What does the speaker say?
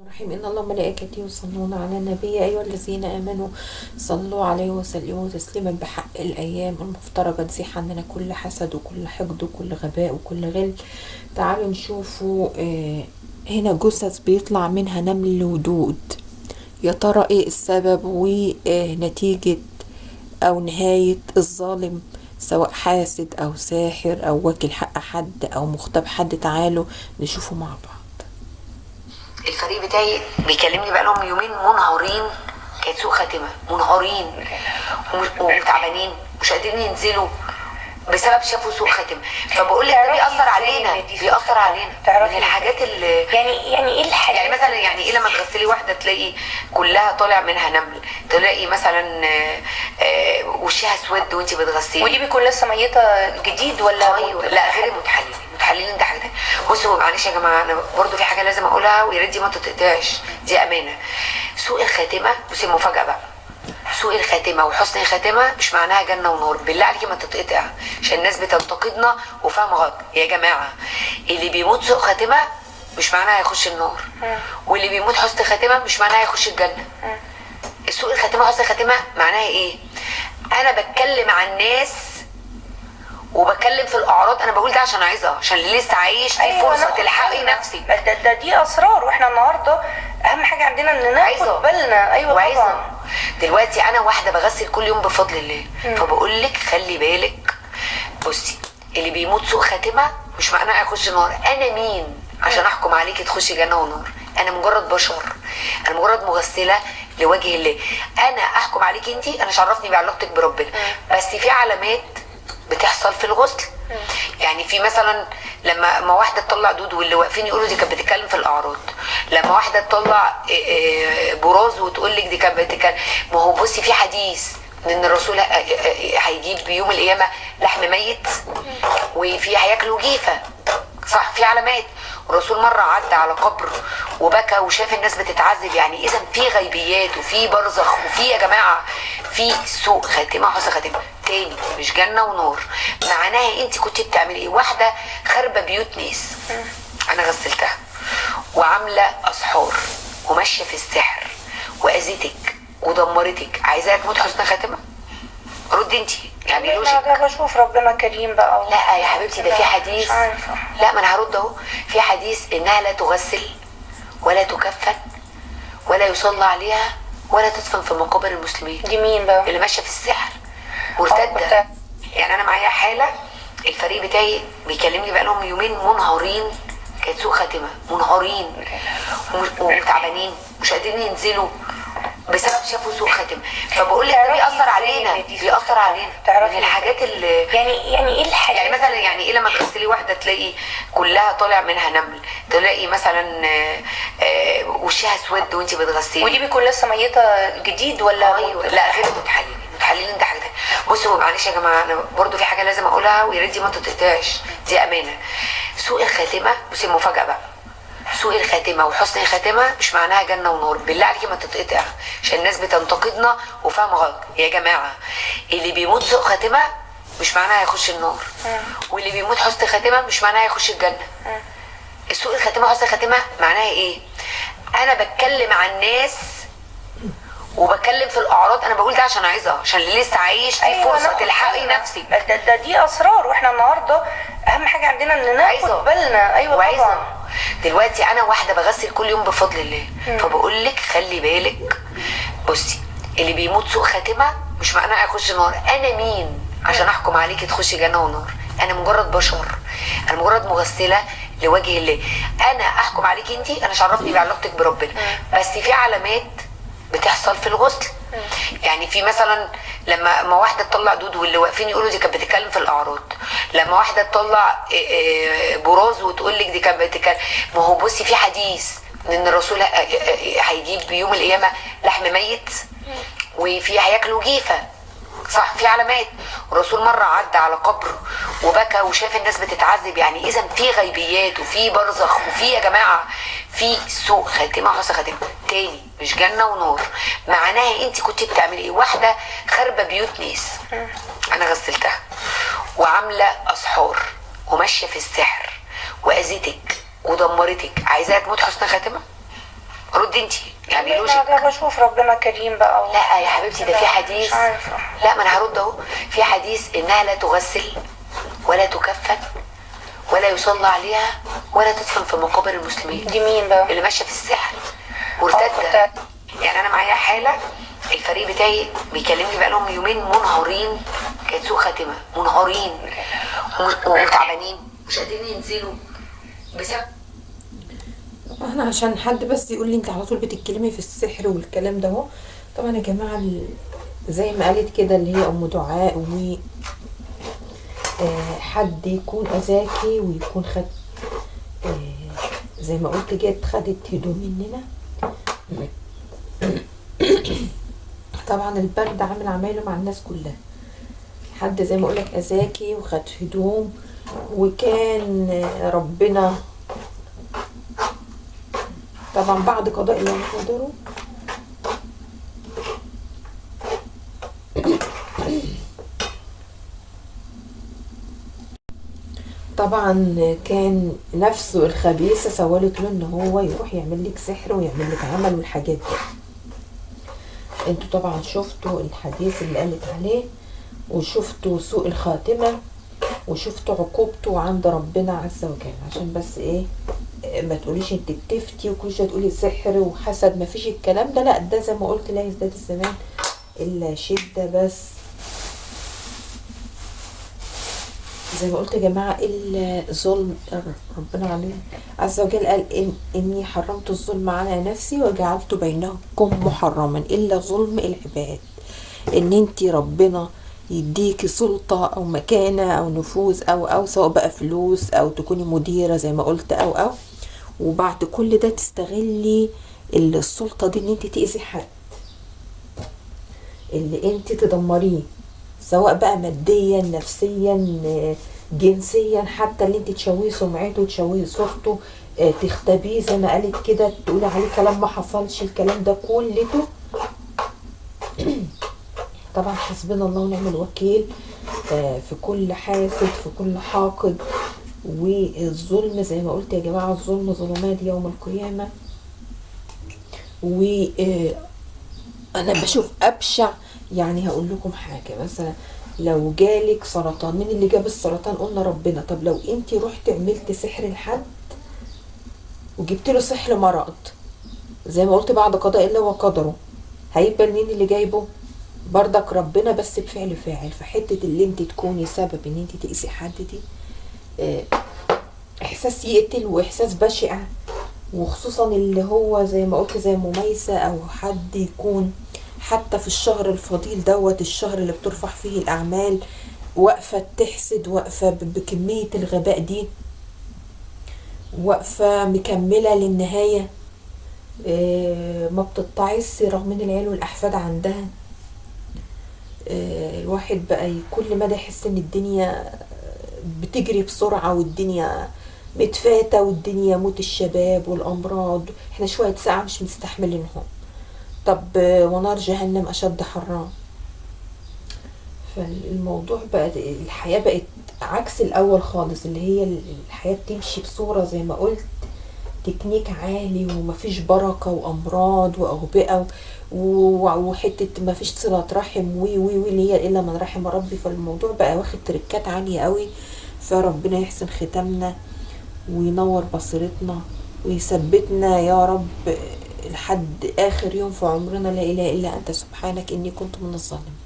الرحيم. إن الله وملائكته يصلون على النبي يا أيها الذين آمنوا صلوا عليه وسلموا تسليما. بحق الأيام المفترجة تزيح عننا كل حسد وكل حقد وكل غباء وكل غل. تعالوا نشوفوا هنا جثث بيطلع منها نمل ودود، يا ترى ايه السبب ونتيجة او نهاية الظالم، سواء حاسد او ساحر او واكل حق حد او مغتاب حد؟ تعالوا نشوفه مع بعض. الفريق بتاعي بيكلمني بقالهم يومين منهارين، كانت سوء خاتمه، منهارين وتعبانين مش قادرين ينزلوا بسبب شافوا سوء خاتمه. فبقول لك ده بيأثر علينا، بيأثر علينا من الحاجات اللي يعني ايه الحاجات؟ يعني مثلا يعني ايه لما تغسلي واحدة تلاقي كلها طالع منها نمل، تلاقي مثلا وشها اسود وانت بتغسلي، ودي بيكون لسه ميته جديد ولا؟ ايوه لا غير المتحللين، المتحللين ده حاجة تانية. بصوا معلش يا جماعة، انا برضو في حاجة لازم اقولها ويا ريت دي ما تتقطعش، دي امانه. سوء الخاتمة، بصي المفاجاة بقى، سوء الخاتمة وحسن الخاتمة مش معناها جنة ونار، بالله عليكي ما تتقطع عشان الناس بتنتقدنا وفاهمه غلط. يا جماعة اللي بيموت سوء خاتمه مش معناها هيخش النار، واللي بيموت حسن خاتمه مش معناها هيخش الجنة. سوء الخاتمة وحسن الخاتمة معناها ايه؟ انا بتكلم عن ناس وبتكلم في الاعراض، انا بقول ده عشان عايزه، عشان اللي لسه عايش في أيوة فرصة ناخد تلحقي بالنا. نفسك. ده دي اسرار، واحنا النهارده اهم حاجة عندنا ان ناخد بالنا. ايوه وعايزه طبعا. دلوقتي انا واحدة بغسل كل يوم بفضل الله، فبقول لك خلي بالك. بصي اللي بيموت سوء خاتمه مش معناه هيخش نار. انا مين عشان احكم عليكي تخشي جنة ونار؟ انا مجرد بشر، انا مجرد مغسله لوجه الله. انا احكم عليكي انت؟ انا شرفني بعلاقتك بربنا، بس في علامات بتحصل في الغسل. يعني في مثلا لما ما واحدة تطلع دود واللي واقفين يقولوا دي كانت بتتكلم في الاعراض، لما واحدة تطلع براز وتقول لك دي كانت بتتكلم. ما هو بصي في حديث ان الرسول هيجيب يوم القيامة لحم ميت وفي هياكلوا جيفه، صح؟ في علامات. الرسول مرة عدى على قبر وبكى وشاف الناس بتتعذب. يعني اذا في غيبيات وفي برزخ وفي يا جماعة في سوء خاتمه وحسن خاتمه. تاني مش جنة ونار، معناها انت كنت بتعملي ايه؟ واحدة خربه بيوت ناس انا غسلتها وعامله اسحار وماشية في السحر واذتك ودمرتك، عايزاها تموت حسن خاتمه؟ ردي انت يعني logic. انا بشوف ربنا كريم بقى. لا يا حبيبتي ده في حديث، مش عارفه. لا ما انا هرد اهو. في حديث انها لا تغسل ولا تكفن ولا يصلى عليها ولا تدفن في مقابر المسلمين. دي مين بقى؟ اللي ماشية في السحر مرتدة. يعني انا معايا حاله، الفريق بتاعي بيكلمني بقالهم يومين منهارين، كانت سوء خاتمه، منهارين وتعبانين مش قادرين ينزلوا بسبب شافوا سوء خاتمه. فبقول لك ده بيأثر علينا، بيأثر علينا من الحاجات اللي يعني ايه الحاجات؟ يعني مثلا يعني ايه لما تغسلي واحدة تلاقي كلها طالع منها نمل، تلاقي مثلا وشها اسود وانت بتغسلي، ودي بيكون لسه ميته جديد ولا؟ ايوه لا غير المتحللين، المتحللين ده حاجة تانية. بصوا معلش يا جماعة، انا برضو في حاجة لازم اقولها ويا ريت دي ما تتقطعش، دي امانه. سوء الخاتمة، بصي المفاجاة بقى، سوء الخاتمة وحسن الخاتمة مش معناها جنة ونار، بالله عليكي ما تتقطع عشان الناس بتنتقدنا وفاهمه غلط. يا جماعة اللي بيموت سوء خاتمه مش معناها هيخش النار، واللي بيموت حسن خاتمه مش معناها هيخش الجنة. سوء الخاتمة وحسن الخاتمة معناها ايه؟ انا بتكلم عن ناس وبتكلم في الاعراض، انا بقول ده عشان عايزه، عشان اللي لسه عايش في أيوة فرصة تلحقي نفسك. ده دي اسرار، واحنا النهارده اهم حاجة عندنا ان ناخد بالنا. ايوه وعايزه طبعا. دلوقتي انا واحدة بغسل كل يوم بفضل الله، فبقول لك خلي بالك. بصي اللي بيموت سوء خاتمه مش معناها هيخش نار. انا مين عشان احكم عليكي تخشي جنة ونار؟ انا مجرد بشر، انا مجرد مغسله لوجه الله. انا احكم عليكي انت؟ انا شرفني بعلاقتك بربنا، بس في علامات بتحصل في الغسل. يعني في مثلا لما ما واحدة تطلع دود واللي واقفين يقولوا دي كانت بتتكلم في الاعراض، لما واحدة تطلع براز وتقول لك دي كانت بتتكلم. ما هو بصي في حديث ان الرسول هيجيب يوم القيامة لحم ميت وفي هياكلوا جيفه، صح؟ في علامات. الرسول مرة عدى على قبر وبكى وشاف الناس بتتعذب. يعني اذا في غيبيات وفي برزخ وفي يا جماعة في سوء خاتمه وحسن خاتمه. تاني مش جنة ونار، معناها انت كنت بتعملي ايه؟ واحدة خربه بيوت ناس انا غسلتها وعامله اسحار وماشية في السحر واذتك ودمرتك، عايزاها تموت حسن خاتمه؟ رد انت يعني logic. انا بشوف ربنا كريم بقى لا يا حبيبتي ده في حديث. مش عارفه. لا ما انا هرد اهو. في حديث انها لا تغسل ولا تكفن ولا يصلى عليها ولا تدفن في مقابر المسلمين. دي مين بقى؟ اللي ماشية في السحر مرتدة. يعني انا معايا حاله، الفريق بتاعي بيكلمني بقى لهم يومين منهارين، كانت سوء خاتمه، منهارين وتعبانين مش قادرين ينزلوا بسبب. انا عشان حد بس يقول لي انت على طول بتتكلمي في السحر والكلام ده اهو. طبعا يا جماعة زي ما قالت كده اللي هي ام دعاء، و حد يكون اذاكي ويكون خد زي ما قلت جت خدت هدوم مننا. طبعا البرد عامل عمايله مع الناس كلها. حد زي ما اقولك اذاكي وخد هدوم، وكان ربنا طبعا بعد قضاء الله وقدره طبعا كان نفسه الخبيثة سولت له ان هو يروح يعمل لك سحر ويعمل لك عمل والحاجات دي. انتوا طبعا شفتوا الحديث اللي قالت عليه، وشفتوا سوء الخاتمة، وشفتوا عقوبته عند ربنا عز وجل. عشان بس ايه ما تقوليش انت بتفتي وكل شوية تقولي سحر وحسد، ما فيش الكلام ده. لا ده زي ما قلت لا يزداد الزمان الا شده. بس زي ما قلت يا جماعة الا ظلم ربنا عليه عز وجل قال إن اني حرمت الظلم على نفسي وجعلت بينكم محرما، الا ظلم العباد. ان انت ربنا يديكي سلطة او مكانه او نفوذ او سواء بقى فلوس او تكوني مديره زي ما قلت او وبعد كل ده تستغلي السلطة دي ان انت تاذي حد، اللي انت تدمريه سواء بقى ماديا نفسيا جنسيا، حتى اللي انت تشوهي سمعته وتشوهي صورته، تختبيه زي ما قالت كده، تقولي عليه كلام ما حصلش، الكلام ده كلته طبعا حسبنا الله ونعم الوكيل في كل حاسد في كل حاقد. والظلم زي ما قلت يا جماعة الظلم ظلمات يوم القيامة. و انا بشوف ابشع، يعني هقول لكم حاجة، مثلا لو جالك سرطان، مين اللي جاب السرطان؟ قلنا ربنا. طب لو انت رحت عملت سحر لحد وجبت له سحر مرض زي ما قلت بعد قضاء الله وقدره، هيبقى مين اللي جايبه؟ بردك ربنا، بس بفعل فاعل. فحته اللي انت تكوني سبب ان انت تأذي حد دي احساس يقتل واحساس بشع، وخصوصا اللي هو زي ما قلت زي مميسة او حد يكون حتى في الشهر الفضيل دوت، الشهر اللي بترفع فيه الاعمال، واقفة تحسد، واقفة بكمية الغباء دي، واقفة مكملة للنهاية، ما بتتعص رغم ان العيال والاحفاد عندها. الواحد بقى كل مدى يحس ان الدنيا بتجري بسرعة والدنيا متفاتة والدنيا موت الشباب والامراض، احنا شوية ساعة مش مستحملينهم. طب ونار جهنم اشد حرا. فالموضوع بقى الحياة بقت عكس الاول خالص، اللي هي الحياة بتمشي بصورة زي ما قلت تكنيك عالي ومفيش بركة وامراض واوبئة وحتة مفيش صلة رحم وي وي وي اللي هي الا من رحم ربي. فالموضوع بقى واخد تركات عالية قوي. فربنا يحسن ختامنا وينور بصيرتنا ويثبتنا يا رب لحد اخر يوم في عمرنا. لا اله الا انت سبحانك اني كنت من الظالمين.